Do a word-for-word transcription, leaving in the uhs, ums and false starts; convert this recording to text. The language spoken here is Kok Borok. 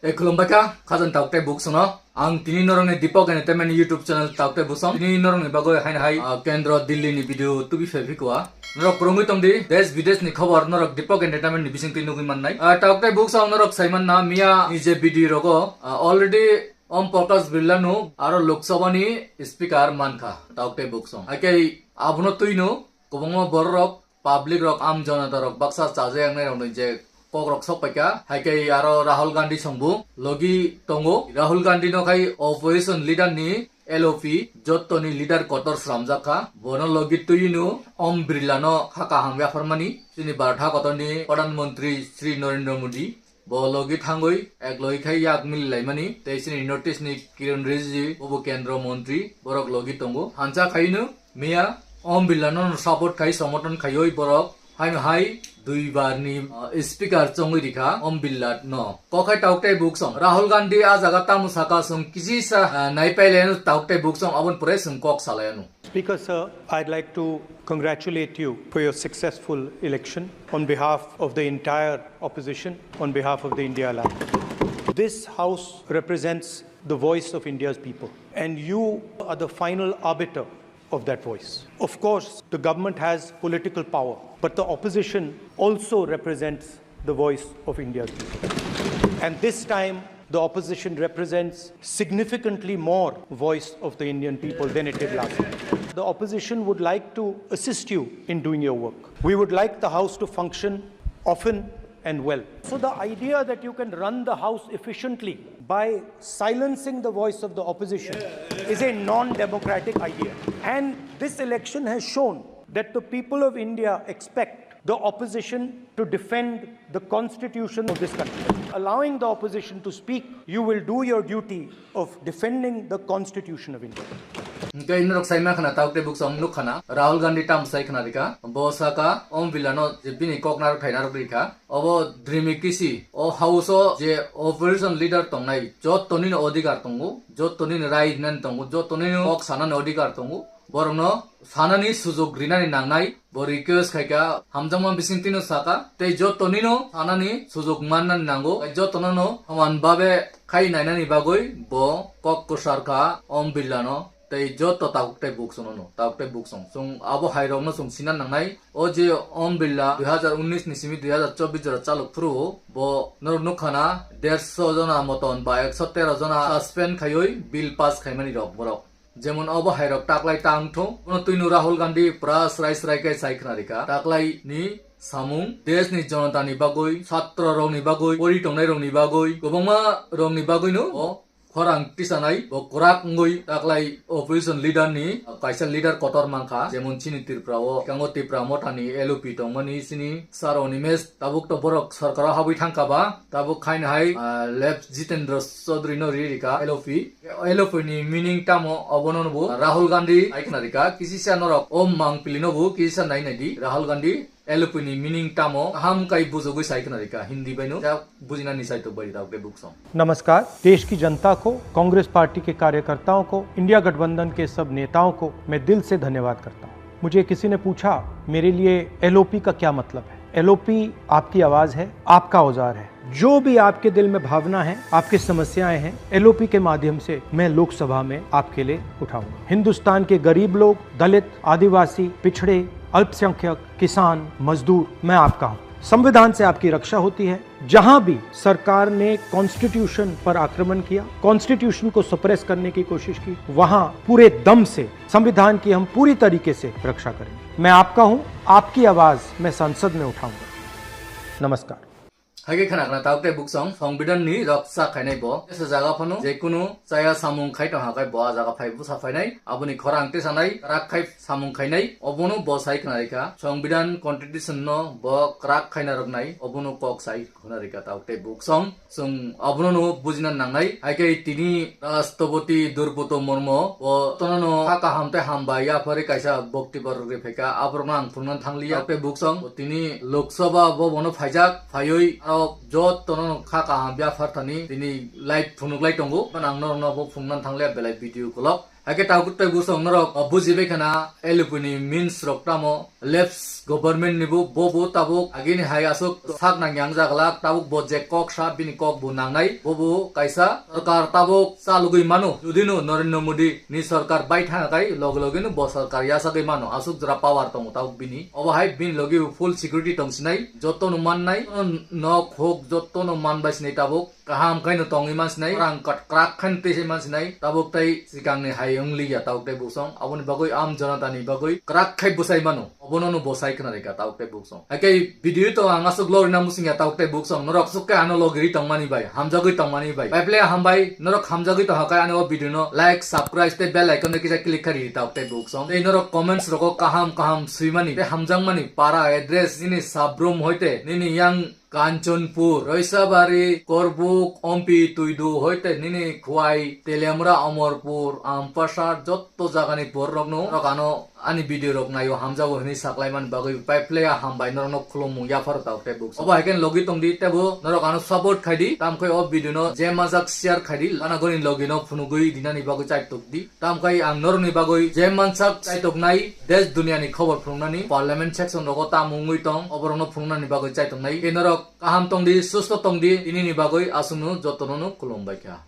E khulumbai kha, khajani tauk tei buksongno. Ang tini norokni Deepak Entertainment YouTube channel tauk tei buksong. Tini norokni bagwi haino hai, ah, Kendro Delhi ni video tubi phai phikwa. Norok kwrwngwi tongdi, desh bidesh ni khobor norok Deepak Entertainment ni bisingtwi nugwi mannai. Ah, tauk tei buksong norok saimanna miya ni je video rogo, ah, already Om Prakash Birla no aro Lok Sabha ni speaker mankha tauk tei buksong. Haikhe abono twino kwbangma bororok public rok, am jonata rok baksa chajaknai rokni je kok rok sok paikha, haikhe aro Rahul Gandhi songbo logi tongo. Rahul Gandhi no khai opposition leader ni L O P jottoni leader kotor slamjak kha. Bono logi twino Om Birla no kha kaham yapharmani chini Bharat hakotorni Pradhan Mantri Shri Narendra Modi. Bo logi thangwi ek logi khai yak mili laimani. Tei chini North East ni Kiren Rijiju, bobo Kendra Mantri, borok logi tongo. Hansa khaino miya Om Birla no support khai, somoton khaioi borok. Haino hai dui bar ni, uh, speaker chongwi rikha Om Birla no. Kokhai tauk tei buksong. Rahul Gandhi a jaga tamo saka song kisi sa, uh, naipai leno tauk tei buksong abon pore song kok salaiano. Speaker sir, I'd like to congratulate you for your successful election on behalf of the entire opposition, on behalf of the India Alliance. This house represents the voice of India's people, and you are the final arbiter of that voice. Of course, the government has political power, but the opposition also represents the voice of India's people. And this time, the opposition represents significantly more voice of the Indian people than it did last time. The opposition would like to assist you in doing your work. We would like the House to function often and well. So the idea that you can run the House efficiently by silencing the voice of the opposition is a non-democratic idea. And this election has shown that the people of India expect the opposition to defend the constitution of this country. Allowing the opposition to speak, you will do your duty of defending the constitution of India. Hingke norok sai ma khana, tauk tei buksong nuk khana, Rahul Gandhi tam sai khana rika, bo saka Om Birla no je bini kok narok thai narok rika. Obo Dream Kisi, o house o je opposition leader tongnai, jotto nini odhikar tongo, jotto nini rai hinani tongo, jotto nini kok sanani odhikar tongo. Borokno sanani sujok rinani nangnai, bo request khaikha, hamjakma bisingtwino saka, tei jottonino sanani sujok mannani nango, tei jottono no soman babe khai nainani bagwi bo kok kwsar kha Om Birlano, tei jotto tabuk tei buksongno, tabuk tei buksong. Chwng abo hairokno chwng sina nangnai, o je Om Birla dui hazar unnish ni simi dui hazar chobbish jora chalok phuru, bo norok nukha na, dersho jona moton ba ekso tero jona suspend khaiwi bill pass khaimani rok borok. Jemon obo hairok taklai tang thung, bono twino Rahul Gandhi pura srai srai khe sai khna rikha. Taklai ni samung, desh ni jonota ni bagwi, chhatra rok ni bagwi, pori tongnai rok ni bagwi, kwbangma rok ni bagwi no o khorang tisanai, bo kwrak wngwi taklai opposition leader ni kaisa leader kotor mankha, jemon chini Tripura o, kango Tipra Motha ni L O P tongmani chini Sir Animesh, tabuk to borok sorkar o habwi thangkha ba, tabuk khaina hai, ah, left Jitendra Chaudhary no ri rikha L O P. L O P ni meaning tamo obono bo Rahul Gandhi hai khna rikha. Kisisa norok o mangpili no bo kisisa nai nai di Rahul Gandhi L O P ni meaning tamo kaham kai bujogwi sai khna rikha Hindi bai no. Ja bujina ni sai to bai rok de buksong. नमस्कार। देश की जनता को, कांग्रेस पार्टी के कार्यकर्ताओं को, इंडिया गठबंधन के सब नेताओं को मैं दिल से धन्यवाद करता हूँ। मुझे किसी ने पूछा, मेरे लिए एलओपी का क्या मतलब है? एलओपी आपकी आवाज है, आपका औजार है। जो भी आपके दिल में भावना है, आपकी समस्याएं हैं, एलओपी के माध्यम से मैं लोकसभा में आपके लिए उठाऊंगा। हिंदुस्तान के गरीब लोग, दलित, आदिवासी, पिछड़े, अल्पसंख्यक, किसान, मजदूर, मैं आपका हूँ। संविधान से आपकी रक्षा होती है। जहां भी सरकार ने कॉन्स्टिट्यूशन पर आक्रमण किया, कॉन्स्टिट्यूशन को सप्रेस करने की कोशिश की, वहां पूरे दम से संविधान की हम पूरी तरीके से रक्षा करेंगे। मैं आपका हूं, आपकी आवाज मैं संसद में उठाऊंगा। नमस्कार। Hai khe khna khna tabuk tei buksong, Songbidan ni roksa khainai bo. Jesa jaga phano je kunu chaya samung khai tong ha khe bo a jaga phai bwsa phainai. Aboni khorang tisanai, rak khai samung khainai. Obono bo sai khna rikha. Songbidan constitution no bo kwrak khaina rwknai. Obono kok sai khna rikha tabuk tei buksong. Chwng abono no bujina nangnai. Hai khe tini Rashtrapati Droupadi Murmu bo tono no kha kaham tei hambai yaphari kaisa boktibor rwgwi phaikha. Aborokno ang phunukna thangliya. Tabuk tei buksong bo tini Lok Sabha bo bono phaijak. Phaiwi aro jottono kha kaham yaphar thani tini live phunuklai tongo. Ang norokno bo phunukna thangliya belai video kolok. Haikhe tabuk tei bwsong norok, o, bujibai khana L P ni means rok tamo, left government ni bo, bo bo tabuk agini hai aswk sak nang yang jaglak, tabuk bo je kok sa bini kok bo nangnai, bo bo kaisa sorkar tabuk chalugwi mano. Judino Narendra Modi ni sorkar bai thangkha kai loge loge no bo sorkar yasagwi mano, aswk jora power tongo tabuk bini. Obo hai bini logi full security tong sinai, joto no mannai, nok hok joto no manbai sinai tabuk. Kaham khaino tongwi mansinai, rang kat krak khaino tei mansinai, tabuk tei sikangni hai wng liya tabuk tei buksong, aboni bagwi am jonatani bagwi krak khai bwsai mano, obono no bwsai khna rika tabuk tei buksong. Haikhe video to ang aswk lorina musingya tabuk tei buksong, norok sukke ano logiri tongmani bai, hamjagwi tongmani bai. Bai phle hambai, norok hamjagwi tongkha khe ani o video no like, subscribe tei bell icon no kisa click khai ridi tabuk tei buksong. Tei norok comments rogo kaham kaham swimani tei hamjakmani para address nini sabrum hoite nini yang Kanchanpur, Roisabari, Korbuk, Ompi, Tuidu, hoite nini Khwai, Telemra, Amarpur, Ampasa, jotto jagani borrokno norok ano ani video rok naio hamjago hwnwi saklaimani bagwi pai phle hambai norokno khulumung yapharo tabuk tei buksong. Obo hai khe logi tongdi tebo norok ano support khaidi tamkhai o video no je majak share khaidi lana goni logi no phunugwi dinani bagwi chaitok di. Tamkhai ang norokni bagwi je mansak chaitoknai desh duniani khobor phunuknani parliament section rogo tamo wngwi tong oborokno phunuknani bagwi chaitoknai. Tei norok kaham tongdi, susto tongdi, tinini bagwi aswkno jotono no khulumbai kha.